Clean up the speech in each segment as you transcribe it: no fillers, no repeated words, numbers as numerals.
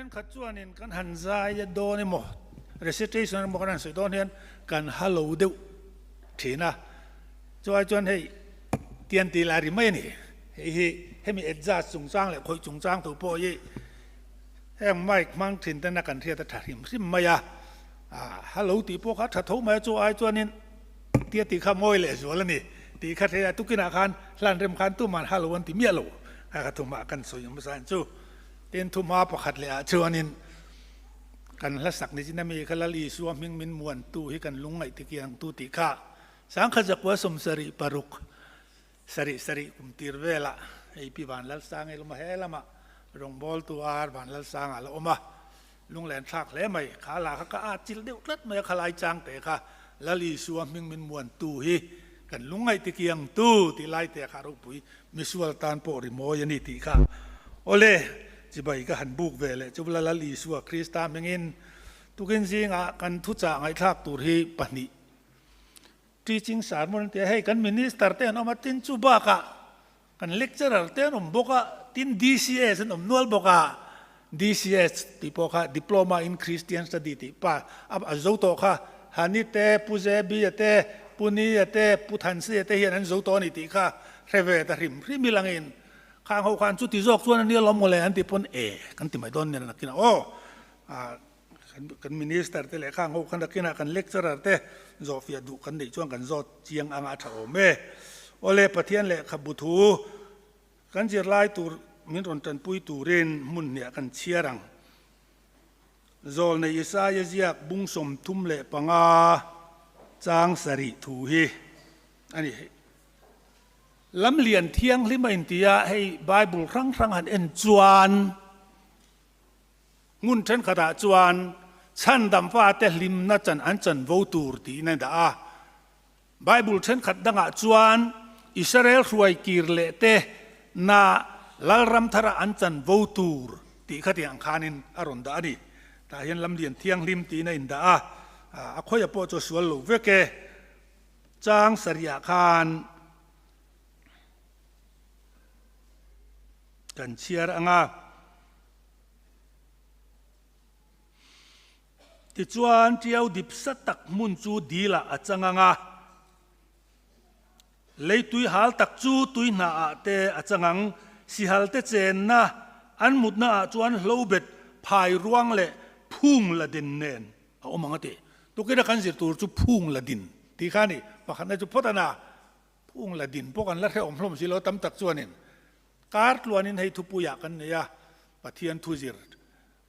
Thenkhat chuanin kan han zai dawn emaw, recitation emaw kan han sawi dawn hian kan ha lo deuh thin a, chuai chuan hei tian tih lai ri mai a ni. Hei hi hemi adjust chungchang leh khawih chungchang thu pawh hi heng mic hmang thin tena kan hriat a tha hrim hrim mai a, ha lo tih pawh kha a tha tho mai a, chu ai chuanin tia tih kha mawi leh zual a ni tih kha hria a, tukinah khan hlan rem khan tuman ha lo an ti miah lo kha kha thumah kan sawi hmasa ang chu. Tin thuma pakhat leh ah chuanin kan hlasak ni chin ami kha Lal Isua hming min muantu hi kan lungngaih ti kiangtu tih kha Sangkhat zakua 76 sarih sarih kum tir velah hei Pi Vanlalsang i lawm a he lamah rawngbawltu Ar Vanlalsang ah la awm a, lunglen thlak hle mai. Kha la kha ka at chilh deuh tlat mai a khalai chang te kha Lal Isua hming min muantu hi kan lungngaih ti kiangtu tih lai te kha ropui misual tan pawh rimawi a ni tih kha awle chibai ka han buk ve leh chu Lal Isua Krista hmingin tukin zingah kan thuchah ngaihthlak tur hi pahnih Teaching sermon an ti a, hei kan minister te an awm a, tin chu bakah kan lecturer te an awm bawk a, tin DCS an awm nual bawk a, DCS tih pawh kha Diploma in Christian Study tih pa a zo tawh kha, Hani te, Pu Zebia te, Pu Nia te, Pu Thansia te hian an zo tawh a ni tih kha hre ve ta hrim hrim ilangin khang ho khan chuti zawk chuan a nia lawm mawle an tih pawn e kan ti mai dawn nia nakinah aw. Kan minister te leh khang ho khan nakinah kan lecturer te zawhfiah duh kan neih chuan kan zawt chiang anga a tha awm e. Awle Pathian lehkhabu thu kan zirlai tur min rawn tanpui turin hmun hniah kan chhiar ang. Zawlnei Isaia ziak bung 35 chang sarih thu hi a ni. Lamlian thianghlim a inti a, hei Bible hrang hrang han en chuan Hmun thenkhatah chuan chhandam fate hlimna chan an chanvo tur tiin a dah a. Bible thenkhat dangah chuan Israel hruai kir leh te na Lalram thara an chanvo tur tih khatiang khanin a rawn dah a ni. Tah hian lamlian thianghlim tiin a indah a, a khawia pawh chu a sual lo vek e. Chang sarihah khan kan chhiar ang a. Tichuan, Tiau dip sa tak hmun chu dilah a chang ang a, lei tui hal tak chu tui hnaah te a chang ang. Sihal te chenna an mutnaah chuan hlobet phai ruang leh phung la din nen a awm ang a ti. Tukina kan zir tur chu phung la din tih kha a ni. Pakhatna chu phawt a na, phung la din pawh kan la hrehawm hlawm si lo tam tak chuanin Kar tluanin hei thupuiah kan nei a, Pathian thuzir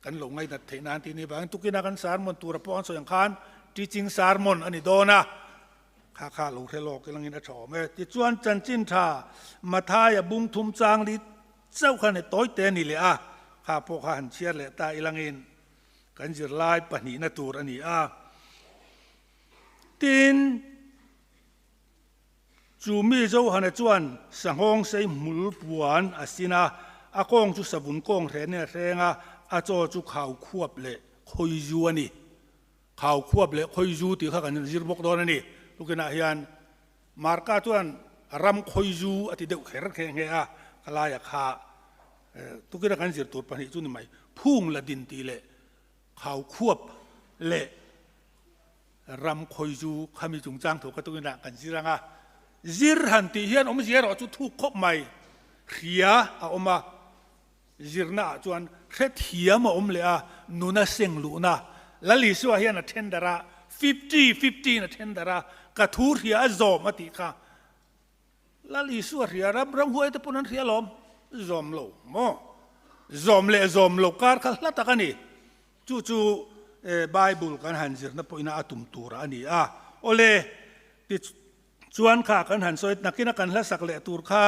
kan lo ngainat theih nan tih ni vangin tukina kan sermon tura pawh an sawi ang khan teaching sermon a ni dawn a, kha kha lo hre lawk ilangin a tha awm e. Tichuan chanchin tha Mathaia bung thum chang li chauh khan he tawi te a ni leh a, kha pawh kha han chhiar leh ta ilangin kan zirlai pahnihna tur a ni a. Tin. Chu mi Johana chuan sanghawng sei hmul puan a sin a, a kawng chu savun kawng hrenin a hreng a, a chaw chu khau khuap leh khawizu a ni. Khau khuap leh khawizu tih kha kan zir bawk dawn a ni. Tukinah hian Marka chuan ram khawizu a ti deuh kher nghe nghe a, ka laia kha tukina kan zir tur pahnih chu ni mai, phung la din tih leh khau khuap leh Ram khawizu khami chungchang thu ka tukin ah kan zir ang a, zir han tih hian awmzia erawh chu thuk khawp mai, hria a awm a, zirna ah chuan hrethiam a awm leh a, nuna seng luhna, Lal Isua hian a then darh a, fifty fifty in a then darh a, ka thu hria a zawm a tih kha, Lal Isua hria ram ramhuai te pawn an hria alawm, zawm lo maw? Zawm leh zawm lo kar kha hla tak a ni. Chu chu Bible kan han zirna pawhin a tum tur a ni a. Awle, ti chuan kha kan han sawi nakina kan hla sak leh tur kha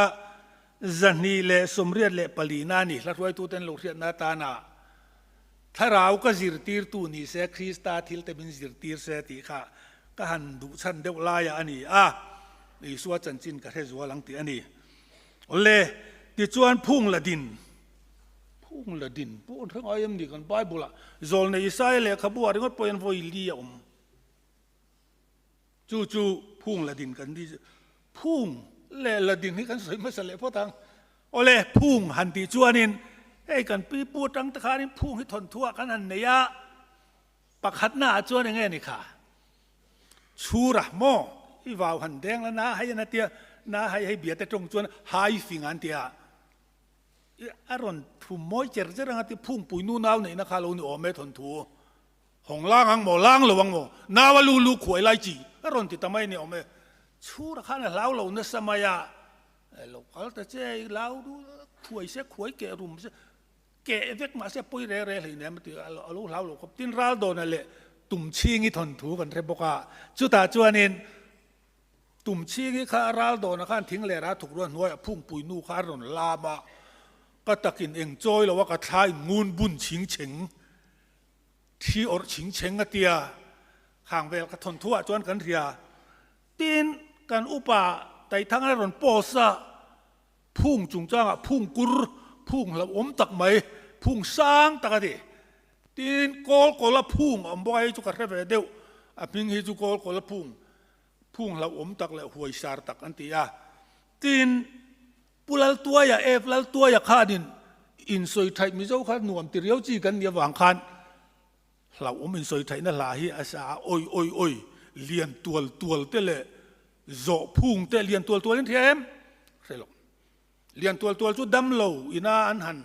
284 na a ni. Hla hruaituten lo hriatna atana Thlarau ka zirtirtu ni se, Krista thil te min zirtir se tih kha ka han duh chhan deuh laiah a ni a, Isua chanchin ka hre zual ang tih a ni. Awle, tichuan phung la din, phung la din pawh an hre ngai em ni kan Bible-ah Zawlnei Isaia lehkhabu ah ringawt pawh hian vawi li a awm. Chu chu phung la din kan ni, phung leh la din hi kan sawi hmasa leh phawt ang. Awle, phung han tih chuanin Hei kan pi pu atang te khanin phung hi thawnthu ah kan han nei a, pakhatna ah chuan enge ni kha? Chhura maw i vau han deng la na hai an a tia, na hai hei bia te tawng chuan hai fing an tia. I a rawn thu mawi cher cher anga ti phungpui nu nau neihna kha lo ni awm e thawnthu. Hawng lang ang maw, lang lo ang maw, nau a lu lu khuai lai chi a rawn ti ta mai ni awm e. Chhura khan a hlau lo nasa mai a, lo kal ta che, i lau du khuai se, khuai keh rum se, keh vek mah se pawi reng reng hlei nem a ti a, a lo hlau lo khawp. Tin, Raldawna leh Tumchhingi thawnthu kan hre bawk a, chutah chuanin Tumchhingi kha Raldawna khan thing leh rah thuk ruah hnuaiah phungpui nu kha a rawn lam a, ka takin eng chawi lo a, ka thla in ngun bun chhing chheng. Thi awrh chhing chheng a tia, khang vel ka thawnthu ah chuan kan hria. Tin, kan upa Taithang a rawn post a, phung chungchangah phung kur, phung hlauhawm tak mai, phung sang tak a ti. Tin, kawl kawla phung a awm bawk a, hei chu ka hre ve deuh, a hming hi chu kawl kawla phung, phung hlauhawm tak leh huaisar tak an ti a. Tin, Pu Laltuaia, Ev Laltuaia khanin insawi thaih Mizo kha nuam ti riau chi kan nih avang khan hlauhawm insawi thaihna hla hi a sa a, Oi oi oi, lian tual tual te leh zawh phung te, lian tual tual in hria em? Hre lo. Lian tual tual chu dam lo ina an han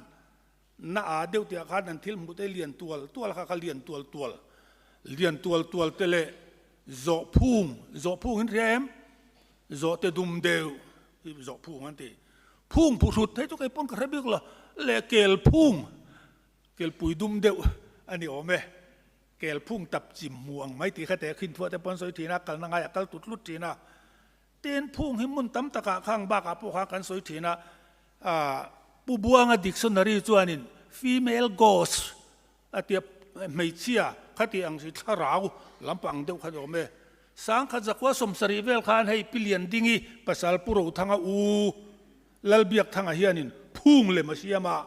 na a deuh tih ah khan an thil hmuh te lian tual tual kha kha lian tual tual, lian tual tual te leh zawh phung, zawh phung in hria em? Zawh te dum deuh hi zawh phung an ti. Phung phuhrut hei chu kei pawn ka hre bik lo leh kel phung, kelpui dum deuh a ni awm e. Kel phung tap chim hmu ang mai tih kha te khin thuah te pawn sawi thin a, kalna ngaiah kal tut tlut thin a. Tin, phung hi hmun tam takah khang bakah pawh khan kan sawi thin a, Pu Buanga dictionary chuanin female ghost A tia hmeichhia khati ang si thlarau lampang deuh kha ni awm e. Sangkhat zakua sawmsarih vel khan hei Pi Liandingi pasal Pu Rothanga u Lalbiakthanga hianin phung lem a siam a,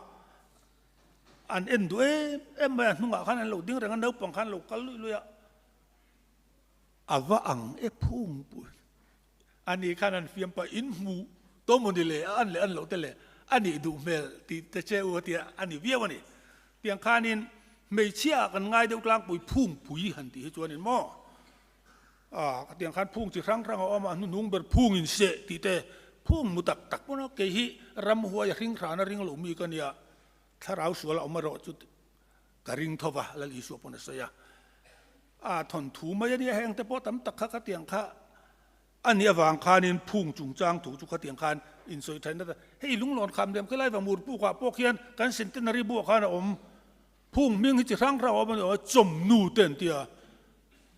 an en duh em em mai a, hnungah khan an lo ding reng a, naupang khan lo kal luih luih a, a va ang e phung pui. Ani khan an fiam pah in hmu tawh maw ni le a an leh an loh te le a nih duh hmel tih te che u a tia a ni viau a ni. Tiang khanin hmeichhia ah kan ngai deuh tlangpui phungpui han tih hi chuanin maw ah tiang khan phung chi hrang hrang a awm a hnuhnung ber phung in seh tih te phung mu tak tak pawn a kei hi ramhuai a hring hran a ring lo mi ka nia thlarau sual a awm erawh chu ka ring tho va Lal Isua pawn a sawi a. A thawnthu mai a nia, heng te pawh tam tak kha khatiang kha a nih avang khanin phung chungchang thu chu khatiang khan insawi thaih nat a. Hei lunglawn kham liam khilai vamur pukah pawh khian kan centenary buah khan a awm. Phung hming hi chi hrang hrang a awm a ni awm a, chawmnu te an ti a,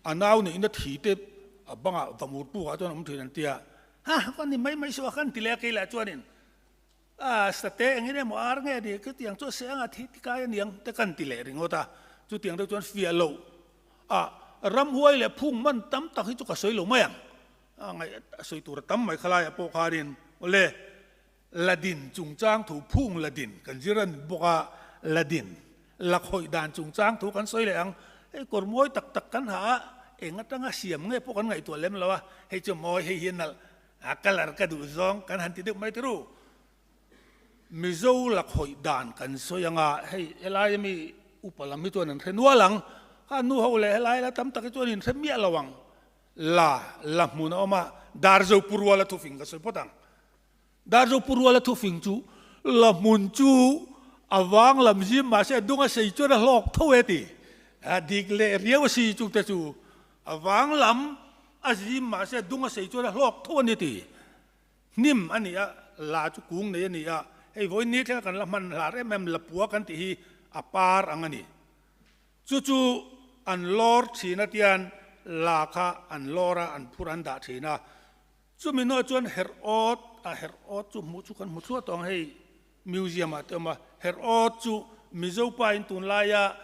a nau neihna thi te a bangah vamur pukah chuan a awm thin an ti a. Ha, va ni mai mai suh a khan ti leh a keilah chuanin A sate engin emaw ar nge ni chutiang chu a seh anga thi tikai a niang te kan ti leh ringawt a, chutiang deuh chuan fiah loh a ramhuai leh phung man tam tak hi chu ka sawi lo mai ang, a ngaih a sawi tur a tam mai khalaiah pawh khanin awle ladin chungchang thu phung ladin kan zir a ni bawk a, ladin la khawih dan chungchang thu kan sawi leh ang, hei kawr mawi tak tak kan ha a, eng atanga siam nge pawh kan ngaihtuah lem lo a, hei chu mawi hei hi a nalh A colour ka duh zawng kan han ti deuh mai tiru. Mizo la khawih dan kan sawi anga hei helai ami upa lam hi chuan an hre nual ang. Kha nu ho leh helai la tam tak hi chuan in hre miah lo ang. La la hmun a awm a, Darzo pu ruala thufing ka sawi phawt ang. Darzo pu ruala thufing chu la hmun chu a vang lam zim mahse a dung a sei chuan a hlawk tho e ti. A dik leh riau a si chu te chu A vang lam a zim mahse dung a sei chuan a hlawk tho a ni ti. Hnim a ni a, la chu kung nei a ni a, hei vawiin ni thlenga kan la hman hlar em em lapua kan tih hi a par ang a ni. Chu chu an lawr thin a tian la kha an lawr a, an phur an dah thin a. Chumi hnuah chuan herh awt, a herh awt chu hmuh chu kan hmu thluah tawh ang hei museum ah te awm a, herh awt chu Mizo pa in tunlaia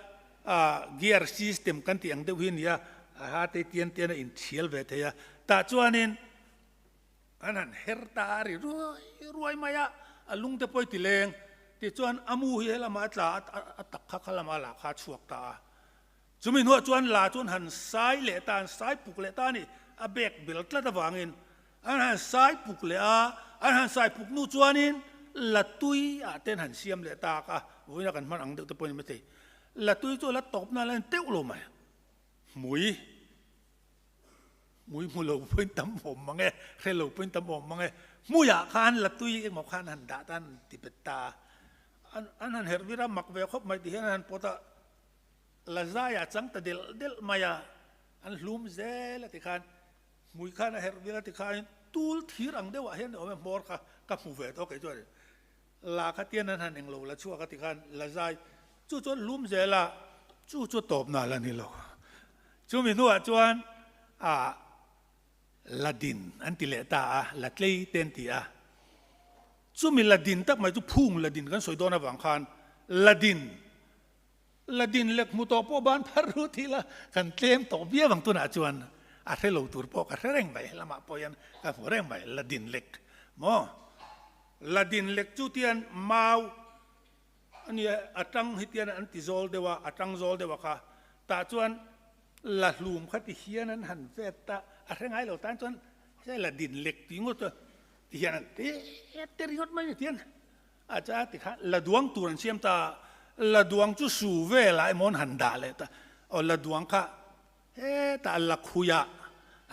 gear system kan tih ang deuh hi a ni a, a ha te tian tian a inthial ve thei a, tah chuanin an han her ta a ri ruai ruai mai a, a lung te pawh i ti leng, tichuan a mu hi helamah a tla a, a tak kha kha lamah lah kha a chhuak ta a. Chumi hnuah chuan la chuan han sai leh ta, an sai puk leh ta a ni. A bek bel tlat avangin an han sai puk leh a, an han sai puk hnu chuanin la tui ah ten han siam leh tak a, vawiina kan hman ang deuh te pawh a ni maithei. La tui chu a la tawp na la en teuh lo mai. Hmui, hmui hmu lo pawhin tam awm mang e, hre lo pawhin tam awm mang e. Hmuiah khan la tui engmaw khan han dah ta an ti bet ta a. An an han herh vir a, mak ve khawp mai ti hian an han pawt a, la zaiah chang ta delh delh mai a, an hlum zel a ti khan. Hmui khan a herh vil a ti khain tul thir ang deuhah hian awm e hmawr kha ka hmu ve tawh kei chuan la kha tian an han englo la chhuak a ti khan la zai chu chuan lum zel a chu chu tawp nal a ni lo chumi hnuah chuan a la din an ti leh ta a la tlei te an ti a chumi la din tak mai chu phung la din kan sawi dawn avang khan la din La din lek hmu tawh pawh ban phar ru thil a, kan tlem tawh viau ang tunah chuan a hre lo tur pawh ka hre reng mai, helamah pawh hian ka hmu reng mai, la din lek maw? La din lek chu tian mau a nia, a tang hi tian an ti zawl deuh a, a tang zawl deuh a kha, tah chuan la hlum kha ti hian an han vet a, a hre ngai lo tan chuan he la din lek tih ngawt a ti hian an ti te ringawt mai ni tian. A cha ti kha la duang tur an siam ta, la duang chu su velah emaw an han dah leh ta, aw la duang kha hetah la khuiah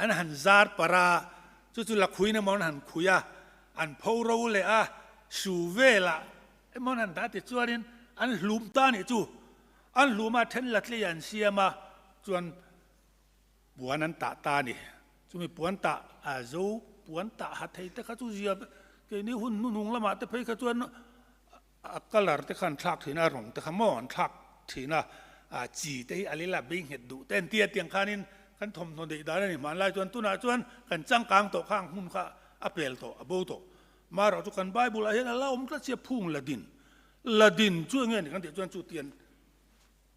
an han zar parh a, chu chu la khuiin emaw an han khui a, an pho ro leh a, su velah emaw an han dah tichuanin an hlum ta nih chu, an hlum a then la tlei an siam a chuan Puan an tah ta a ni. Chumi puan tah a zo puan tah ha thei te kha chu zia keini hun hnuhnung lamah te phei kha chuan a colour te kha an thlak thin a, rawng te kha maw an thlak thin a, a chi te hi a lila bei nghet duh te an ti a, tiang khanin kan thawmhnaw neih dan a ni. Hmanlai chuan tunah chuan kan changkang tawh kha ang hmun kha a pel tawh, a bo tawh. Marawh chu kan Bible ah hian a la awm tlat sia phung la din. La din chu enge ni kan tih chuan chu tian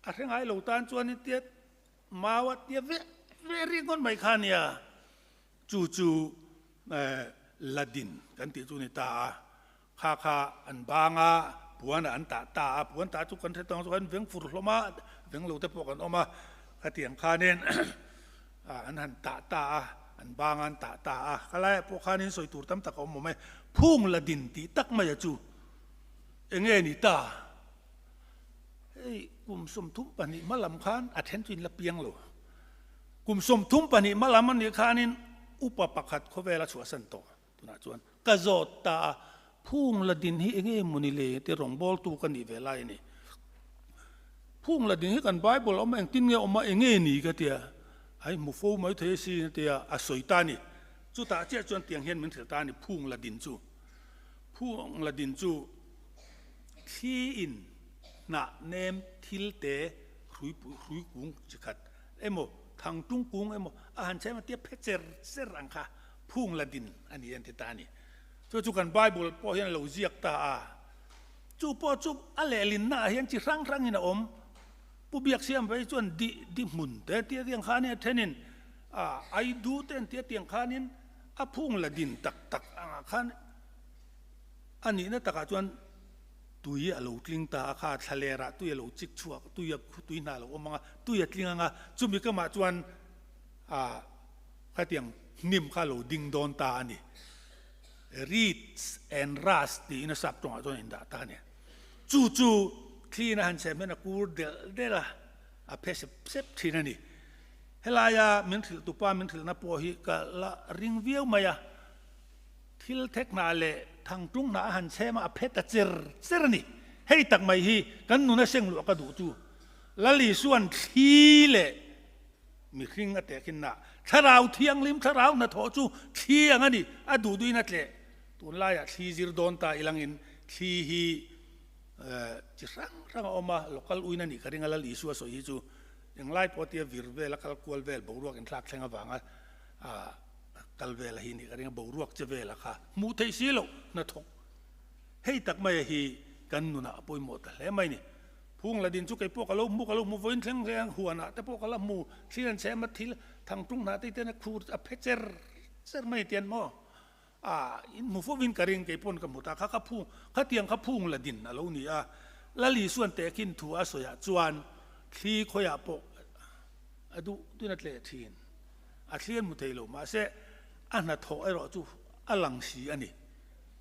A hre ngai lo tan chuan in tia mau a tia ve ve ri ngawt mai kha nia. Chu chu Ladin kan tih chu ni ta a. Kha kha an bang a, puan ah an tah ta a, puan tah chu kan hre tawng chu kan veng fur hlawm a, veng lo te pawh kan awm a. Khatiang khanin an han tah ta a, an bang a an tah ta a. Khalaiah pawh khanin sawi tur tam tak a awm awm e. Phung Ladin tih tak mai a chu enge ni ta? Hei kum 32 hma lam khan a then chu in la piang lo. Kum 32 hma lam a nih khanin upa pakhat khawvel a chhuahsan tawh. Tunah chuan ka zawt ta a, Phung la din hi enge maw ni le ti rawngbawltu ka nih ve lai a ni. Phung la din hi kan Bible a awm a, engtin nge a awm a, enge ni ka tia, a hmu fo mai thei asin a tia, a sawi ta a ni. Chutah chiah chuan tiang hian min hrilh ta a ni phung la din chu. Phung la din chu. Thli in hnah nem thil te hrui hrui kung chi khat emaw thang tung kung emaw a han chhem a tia phe cher cher ang kha phung la din a ni an ti ta a ni. Chu chu kan Bible pawh hian a lo ziak ta a, chu pawh chu a lehlinna ah hian chi hrang hrang in a awm. Pu Biaksiam vei chuan di di hmun te tia tiang khanin a thenin a ai du te an tia tiang khanin a phung la din tak tak angah khan A nihna takah chuan tui a lo tling ta a kha, thlalerah tui a lo chik chhuak, tui a tui hna a lo awm ang a, tui a tling ang a, chumi kamah chuan ah khatiang hnim kha a lo ding dawn ta a ni. Reeds and rush tiin a sap tawngah chuan a indah ta a ni. Chu chu thliin a han chhem hian a kur delh delh a, a phe sep sep thin a ni. Helaia min hrilh tupa min hrilhna pawh hi ka la ring viau mai a. Thil thek hna leh thangtung hna a han chhem a, a phe ta cher cher a ni. Hei tak mai hi kan nuna seng luah ka duh chu. Lal Isuan thli leh mihring a tehkhin na Thlarau Thianghlim Thlarau hnathawh chu thli ang a ni, a duh duhin a tleh. Tunlaiah thli zir dawn ta ilangin thli hi chi hrang hrang a awm a, local uin a nih ka ring a Lal Isua sawi hi chu englai pawh tia vir vel a kal kual vel boruak inthlak thleng avanga kal vel a hi nih ka ring a, boruak che vel a kha hmuh theih si loh hnathawk hei tak mai a hi kan nunah a pawimawh ta hle mai ni. Phung la din chu kei pawh ka lo hmu ka lo hmu vawiin thleng hle ang huanah te pawh ka la hmu thil an chhem a thil thangtung hnah te ten a khur a phe cher cher mai tian maw a in hmu fovin ka ring kei pawn ka hmu ta kha kha phung khatiang kha phung la din a lo ni a Lali suan tehkhin thu a sawiah chuan thli khawiah pawh a duh duhin a tleh thin. A thlian hmu thei lo, mahse a hnathawh erawh chu a lang si a ni.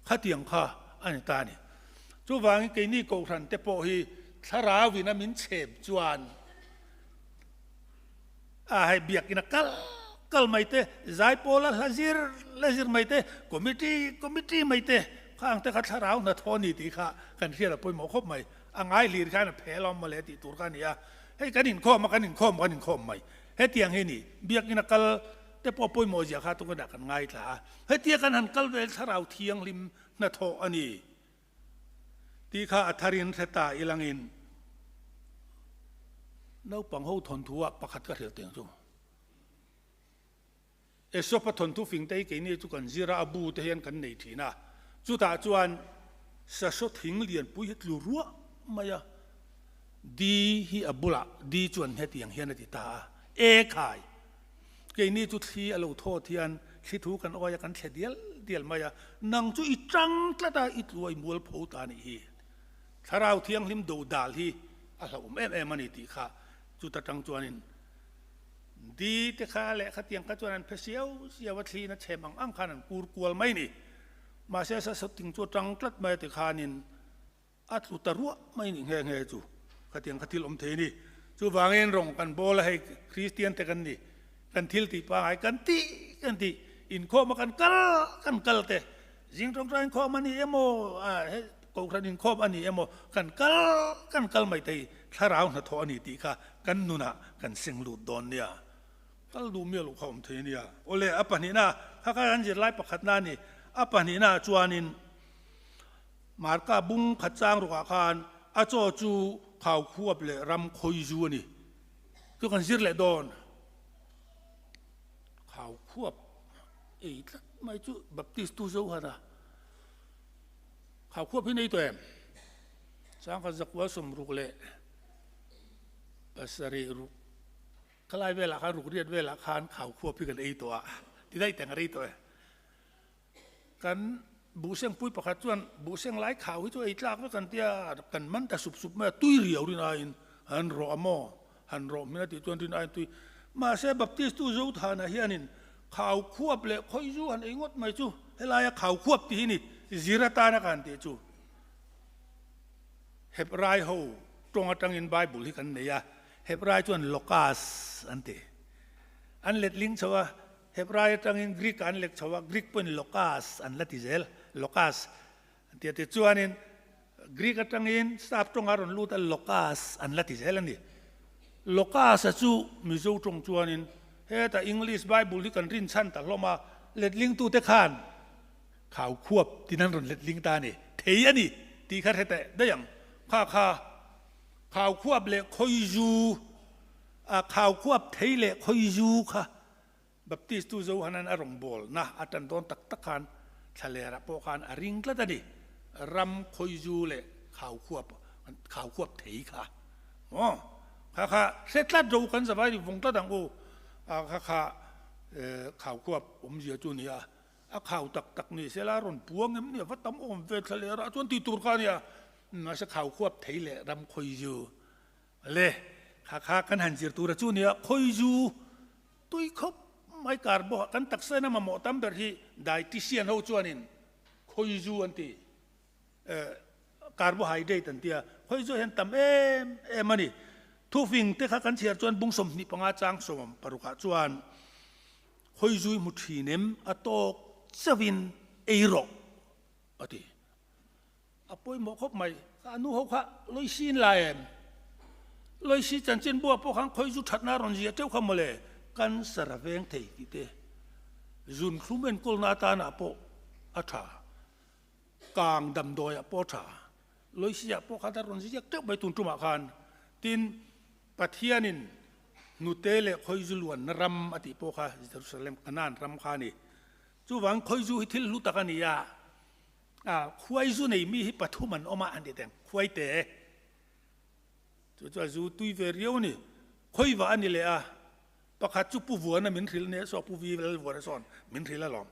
Khatiang kha a ni ta a ni. Chuvangin keini Kohhran te pawh hi thlarauin a min chhem chuan a hei biakina kal kal mai te, zaipawla hla zir la zir mai te, committee committee mai te khang te kha thlarau hnathawh a ni tih kha kan hriat a pawimawh khawp mai. A ngai hlir khan a phel awm mawle tih tur kha a ni a, hei kan inkhawm a kan inkhawm kan inkhawm mai. Hetiang hi ni, biakina kal te pawh pawimawh zia kha tukin ah kan ngaithla a, hetia kan han kal vel thlarau thianghlim hnathawh a ni tih kha a tharin hre ta ilangin naupang ho thawnthu ah pakhat ka hrilh teng chu. Aesop-a thawnthu fing te hi keini chu kan zir a, a bu te hian kan nei thin a, chutah chuan sahraw thing lianpui hi tlu ruah mai a, di hi a bulah di chuan hetiang hian a ti ta a, E khai! Keini chu thli a lo thawt hian thli thu kan awi a, kan thle dial dial mai a, nang chu i tang tlat a, i tluai mual pho ta nih hi. Thlarau Thianghlim do dal hi a hlauhawm em em a ni tih kha chuta tang chuanin di te kha leh khatiang kha chuan an phe siau siau a, thliin a chhem ang ang khan an kur kual mai ni. Mahse sasawting chu a tang tlat mai a tikhanin A tlu ta ruah mai nih nghe nghe chu khatiang kha thil awm thei a ni. Chuvangin rawng kan bawl a hei Kristian te kan ni, kan thil tih pangai kan tih kan tih, inkhawm a kan kal kan kal te, zing tawngtai inkhawm a ni emaw hei kohhran inkhawm a ni emaw kan kal kan kal mai thei thlarau hnathawh a ni tih kha kan nunah kan seng lut dawn nia. Kal duh miah loh kha awm thei a nia. Awle a pahnihna kha kha kan zirlai pakhatna a ni. A pahnihna chuanin Marka bung khat chang rukah khan a chaw chu khau khuap leh ram khawi zu a ni. Chu kan zir leh dawn. Khau khuap ei tlat mai chu Baptist tu zo han a. Khau khuap hi nei tawh em? Changkhat zakua 67 ruk khalai velah khan ruk riat velah khan khau khuap hi kan ei tawh a. Ti daih teng a rei tawh e. Kan buhsengpui pakhat chuan buhseng lai khau hi chu ei tlak vek an tia, kan man ta sup sup mai a, tui riau rin aiin han rawh a maw, han rawh hmel a tih chuan rin aiin tui. Mahse Baptist tu Zothana hianin khau khuap leh khawi zu han ei ngawt mai chu helaia khau khuap tih hi ni zir atana ka han tih chu. Hebrai ho tawng atangin Bible hi kan nei a, Hebrai chuan Lokas an ti. An letling chho a, Hebrai atangin Greek ah an lek chho a, Greek pawhin Lokas an la ti zel, Lokas an ti a, tichuanin Greek atangin Sap tawngah a rawn lut a, Lokas an la ti zel a ni. Lokas-a chu Mizo tawng chuanin hetah English Bible hi kan rinchhan ta hlawm a, letlingtute khan khau khuap tin an rawn letling ta a ni, thei a ni tih kha hre teh daih ang. Kha kha khau khuap leh khawizu, a khau khuap thei leh khawizu kha Baptist tu Johanan a rawngbawlna a tan dawn tak tak khan thlalerah pawh khan a ring tlat a ni. Ram khawizu leh khaukhuap, khaukhuap thei kha maw? Kha kha hre tlat rawh u, kan zavai ri vawng tlat ang u. Kha kha khaukhuap awmzia chu a ni a, a khau tak tak ni sela rawn puang em ni a, va tam awm ve thlalerah chuan tih tur kha a ni a, mahse khaukhuap thei leh ram khawizu Le, kha kha kan han zir tur a chu nia, khawizu tui khawp mai kar bawk a, kan taksa in a mamawh tam ber hi dietitian ho chuanin khawizu an ti, eh, carbohydrate an ti a, khawizu hian tam em em a ni. Thufing te kha kan chhiar chuan bung 25 chang 16 ah chuan khawizu i hmu thin em a tawk chauhin ei rawh a ti. A pawimawh khawp mai. Ka nu ho kha Loisi in la em? Loisi chanchin buah pawh khan khawi zu thatna a rawn ziah teuh kha mawle. Cancer a veng thei tih te, zun thlum enkawlna atanah pawh a tha, kang damdawiah pawh a tha. Loisi ah pawh khan a rawn ziak teuh mai tun tumah khan. Tin, Pathianin hnute leh khawi zu luanna ram a tih pawh kha Jerusalem, Canaan ram kha a ni. Chuvang khawi zu hi thil hlu tak a ni a. A khuai zu nei mi hi pathum an awm a an ti teng, khuai te. Chu chuan zu tui ve riau a ni. Khawi vah a ni leh a, pakhat chu Pu Vuana min hrilh nia saw, Pu Vi Lalvuana sawn min hrilh alawm.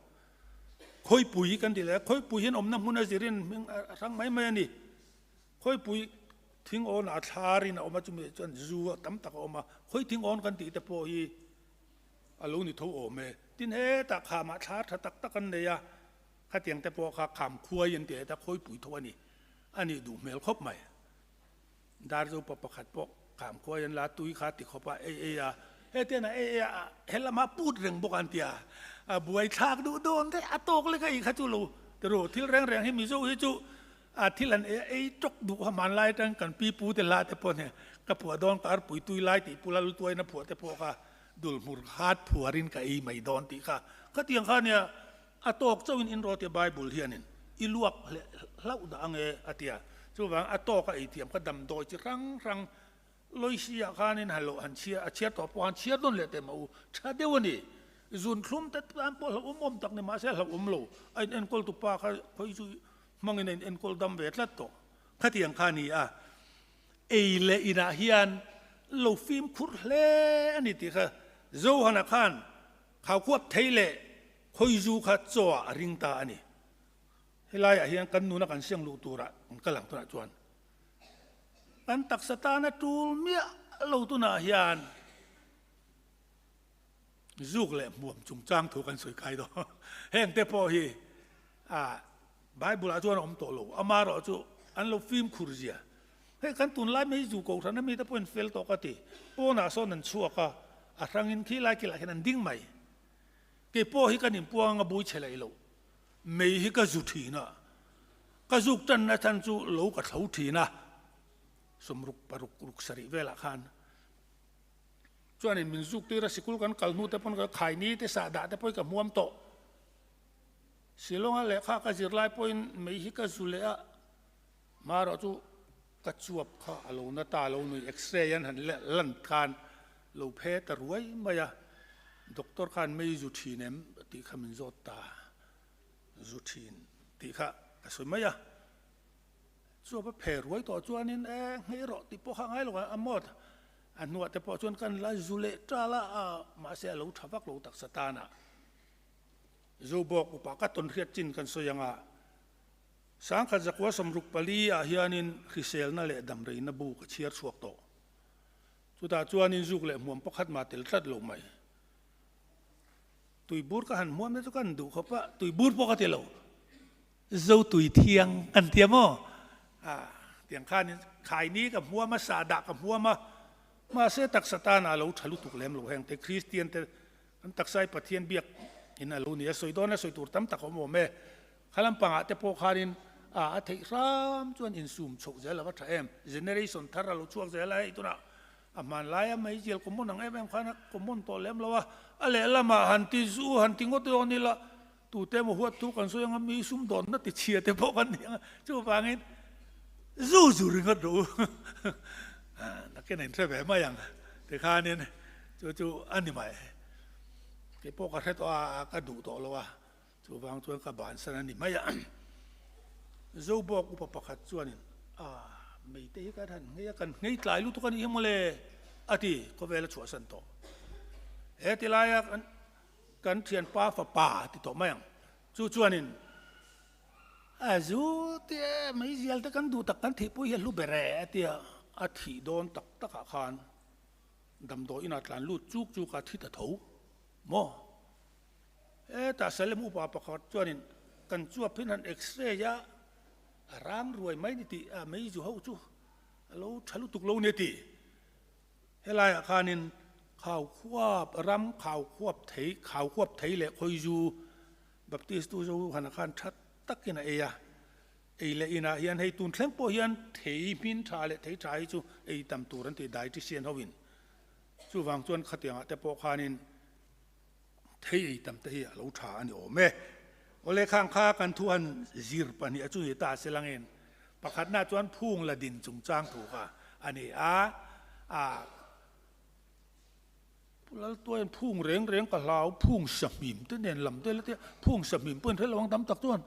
Khawipui kan ti leh a, khawipui hian awmna hmun a zirin hming a hrang mai mai a ni. Khawipui thing awn ah thlarin a awm a, chumi chuan zu tam tak a awm a, khawi thing awn kan tih te pawh hi a lo ni tho awm e. Tin hetah khamah thlar tha tak tak an nei a. Khatiang te pawh kha kham khuai an ti a, heta khawipui tho a ni. A nih duh hmel khawp mai. Darzo pa pakhat pawh kham khuai an la tui kha ti khawp a, ei ei a, hetian a ei ei a, helama put reng bawk an ti a, a buai thlak duh dawn daih a tawk lek a ei kha chu lo ti ru. Thil reng reng hi Mizo hi chu a thil an ei a, ei tawk duh kha hmanlai atang kan pi pu te hla te pawh nia ka phuah dawn ka arpui tui lai tih pula lutuain a phuah te pawh kha dulhmur hat phuarin ka ei mai dawn tih kha khatiang kha nia A tawk chauhin in rawt i Bible hianin i luak hlauh dah ange a ti a. Chuvang a tawk a eithiam kha damdawi chi hrang hrang Loisi-ah khanin han loh han chhiar a chhiar tawh pawh han chhiar nawn leh teh mah u. Tha deuh a ni. Zun thlum te tan pawh hlauhawm awm tak ni mahse hlauhawm lo. A in enkawl tu pa kha khawi chu hmangin a in enkawl dam ve tlat tawh. Khatiang kha a ni a. Ei leh inah hian lo fimkhur hle a ni tih kha Johana khan Khaukhuap thei leh khawizu kha chaw ah a ring ta a ni. Helaiah hian kan nuna kan siang luh turah an kal ang tunah chuan kan taksa tana tul miah lo tunah hian zuk leh hmuam chungchang thu kan sawi kai dawn. Heng te pawh hi a Bible ah chuan a awm tawh lo, amaherawh chu an lo fimkhur zia. Hei kan tunlai mai zu kohhran ami te pawhin fel tawh ka ti. Pawnah sawn an chhuak a, a hrangin khi lai kilah hian an ding mai. Kei pawh hi kan inpuang anga bui chhe leh loh. Mei hi ka zu thin a, ka zuk tanna chhan chu lo ka thlo thin a, 60 paruk ruk sarih velah khan. Chuanin min zuk tir a, sikul kan kal hnu te pawn ka khaini te sahdah te pawhin ka hmuam tawh. Shillong-a lehkha ka zir lai pawhin mei hi ka zu leh a, hmarawh chu ka chuap kha a lo na ta lo nui x-ray an han lan khan lo phe ta ruai mai a, doctor khan mei zu thin em tih kha min zawt ta, zu thin tih kha ka sawi mai a, chuap a phe ruai tawh chuanin e nghei rawh tih pawh kha a ngai lo a, a mawt a hnuah te pawh chuan kan la zu leh tal a, mahse a lo tha vak lo taksa tan a. Zobawk upa ka tawn hriat chin kan sawi ang a, Sangkhat zakua 64 ah hianin hriselna leh damreina bu ka chhiar chhuak tawh. Chutah chuanin zuk leh hmuam pakhat mah tel tlat lo mai. Tuibur ka han hmuam te chu kan duh khawp a, tuibur pawh ka ti lo. Zo tui thiang kan ti a maw? Ah, tiang khanin khaini ka hmuam a, sahdah ka hmuam a, mahse taksa tan ah lo tha lutuk lem lo heng te Kristian te Kan taksa hi Pathian biak in a lo ni a, sawi dawn a sawi tur tam tak a awm awm e. Kha lampangah te pawh khanin a a theih hram chuan insum chhoh zel a va tha em. Generation thar a lo chhuak zel a, hei tunah a hmanlai a meizial common ang em em khan a common tawh lem lo a, a lehlamah han ti zu han ti ngawt dawn ila tute emaw huat thu kan sawi ang a, mi sumdawnna ti chhia te pawh kan ni ang a, chuvangin zu zu ringawt rawh u nakin a inhre ve mai ang tikhanin chu chu a ni mai. Kei pawh ka hre tawh a, ka duh tawh lo a, chuvang chuan ka bansan a ni mai a. Zobawk upa pakhat chuanin a meite hi kan han nghei a, kan nghei tlai lutuk a nih hi mawle a ti, khawvel a chhuahsan tawh. He tilaia kan Kan thianpa fapa ti tawh mai ang. Chu chuanin a zu te meizial te kan duh tak kan thihpui hi a hlu ber e a tia a thih dawn tak takah khan damdawi inah tlan lut chuk chuk a thi ta tho maw? Hetah Salem upa pakhat chuanin kan chuap hin han x-ray a, a rang ruai mai ni tih a meizu ho chu a lo tha lutuk lo ni a ti. Helaiah khanin Khaukhuap ram Khaukhuap thei, Khaukhuap thei leh Khawizu Baptist tu Johana khan tha takin a ei a. Ei leh inah hian hei tun thleng pawh hian thei hmin tha leh thei tha hi chu ei tam tur an ti dietitian hoin. Chuvang chuan khatiangah te pawh khanin thei ei tam te hi a lo tha a ni awm e. Awle khang kha kan thu han zir pahnih a chu ni ta se langin Pakhatna chuan phung la din chungchang thu kha a ni a, a Pu Laltuaiin phung reng reng ka hlau, phung sahmim te nen lam te la tia, phung sahmim pawhin hre lo ang tam tak chuan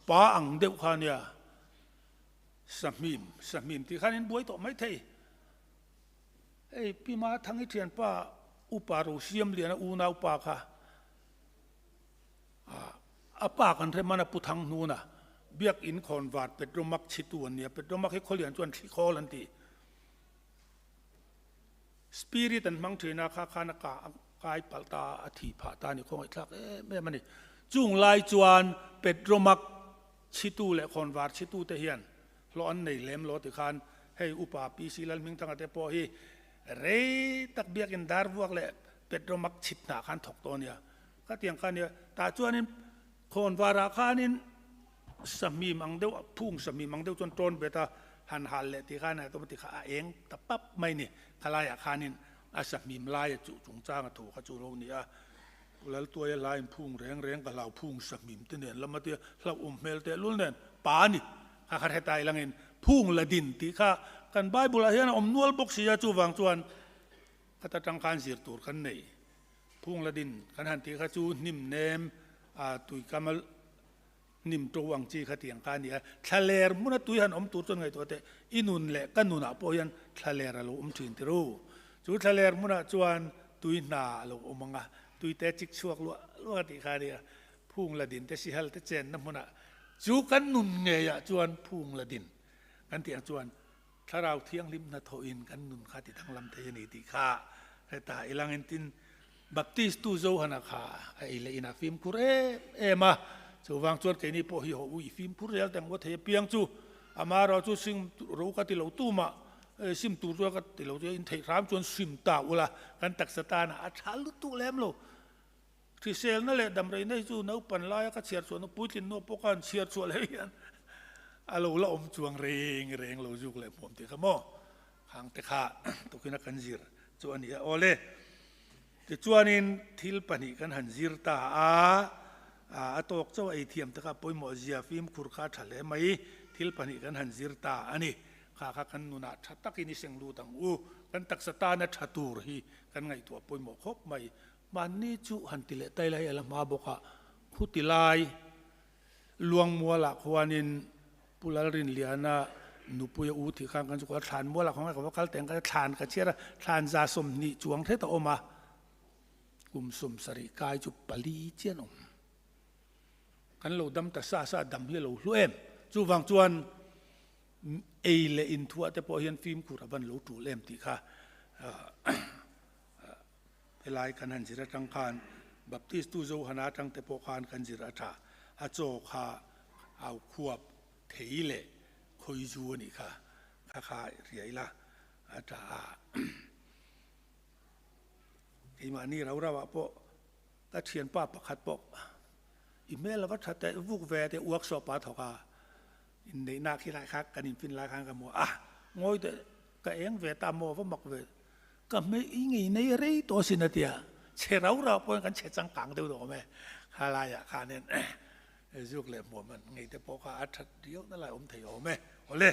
pa ang deuh kha nia, sahmim, sahmim tih khan in buai tawh mai thei. Hei Pi Mathangi thianpa Upa Rosiamliana unaupa kha A pa kan hre hman a Pu Thanghnuna, Biakin khawnvar Petromak chhitu an ni a, Petromak hi khawlian chuan thli khawl an ti. Spirit an hmang thin a, kha khan a ka a kai palh ta a, a thi phah ta a ni, khawngaihthlak em em a ni. Chung lai chuan Petromak chhitu leh khawnvar chhitu te hian hlawh an nei lem lo tikhan hei upa PC Lalhmingthanga te pawh hi rei tak biakin dar vuak leh Petromak chhit hnah khan thawk tawh a nia. Khatiang kha a nia. Tah chuanin khawnvarah khanin sahmim ang deuh, phung sahmim ang deuh chuan tawn bet a, han hal leh tih khan a ti kha a eng ta pap mai ni. Khalaiah khanin a sahmim laia chuh chungchanga thu kha chu lo ni a. Laltuaia hlain phung reng reng ka hlau phung sahmim te nen lama tia hlauhawm hmel teh lul nen pa a ni. Kha kha hretai langin phung la din tih kha kan Bible ah hian a awm nual bawk si a, chuvang chuan khata tang khan zir tur kan nei. Phung la din kan han tih kha chu hnim nem a tuikam a hnim to ang chi kha tiang kha a ni a, thlaler hmuna tui han awm tur chuan ngaihtuah teh i nun leh ka nunah pawh hian thlaler a lo awm thin ti ru. Chu thlaler hmunah chuan tui hna a lo awm ang a, tui te chik chhuak luah luah tih kha a ni a, phung la din te sihal te chenna hmunah chu kan nun ngeiah chuan phung la din kan tih ang chuan Thlarau Thianghlim hnathawhin kan nun kha ti danglam thei a ni tih kha heta i langin tin Baptist tu Johana kha a ei leh inah fimkhur em em a, chuvang chuan keini pawh hi haw ui fimkhur zel teng va thei apiang chu amaherawh chu sim ro ka ti lo tumah sim tur chu ka ti lo chu in theih hram chuan sim ta ula kan taksa tanah a tha lutuk lem lo. Hriselna leh damreina hi chu naupan laia ka chhiar chhuah nu puitlin nu pawh khan chhiar chhuah leh hian a lo la awm chuang reng reng lo zuk leh hmuam tih kha maw khang te kha tukin a kan zir chu a ni a. Awle, tichuanin thil pahnih kan han zir ta a, a tawk chauh a ei thiam te kha pawimawh zia fimkhur kha a tha hle mai, thil pahnih kan han zir ta a ni. Kha kha kan nunah tha takin i seng lut ang u, kan taksa tana tha tur hi kan ngaihtuah pawimawh khawp mai. Mahni chu han ti leh tai lai a la hma bawk a, khuti lai Luangmualah khuanin Pu Lalrinliana nupui a u thih khan kan chu ka thlan mualah khuan ka va kal teng ka thlan ka chhiar a, thlan za 20 chuang hret a awm a, kum 70 kai chu pali chian awm. Kan lo dam ta sa sa dam hi a lo hlu em. Chuvang chuan ei leh inthuah te pawh hian fimkhur a van lo tul em tih kha Helai kan han zir atang khan Baptist tu Johana atang te pawh khan kan zir a tha. A chaw kha au khuap thei leh khawi zu a nih kha. Kha kha riai la a tha a. Keimahni rau rau ah pawh ka thianpa pakhat pawh i hmel a va tha teh vuk ve teh workshop ah a thawk a. Inneihna khi lai kha kan infin lai khan ka hmu a, ngawi teh ka eng ve ta maw va mak ve. Ka hmei i ngei nei rei tawh asin a tia, chhe rau rau pawhin kan chhe changkang deuh dawh awm e, kha laiah khanin zuk leh hmuam an ngei te pawh kha a that riau na lai awm thei awm e. Awle,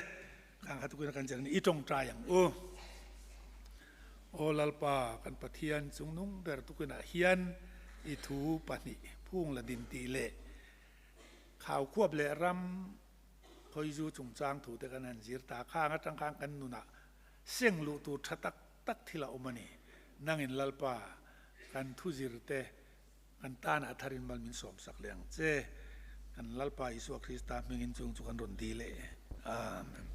khang kha tukin kan zir ni i tawngtai ang u. Aw Lalpa kan Pathian chungnung ber tukinah hian i thu pahnih phung la din tih leh Khaukhuap leh ram khawizu chungchang thute kan han zir ta khang atang khan kan nunah seng luh tur tha tak tak thil a awm a ni. Nangin Lalpa, kan thu zirte kan tanah tharin mal min sawmsak leh ang che. Kan Lalpa Isua Krista hmingin chung chu kan rawn dil e. Amen.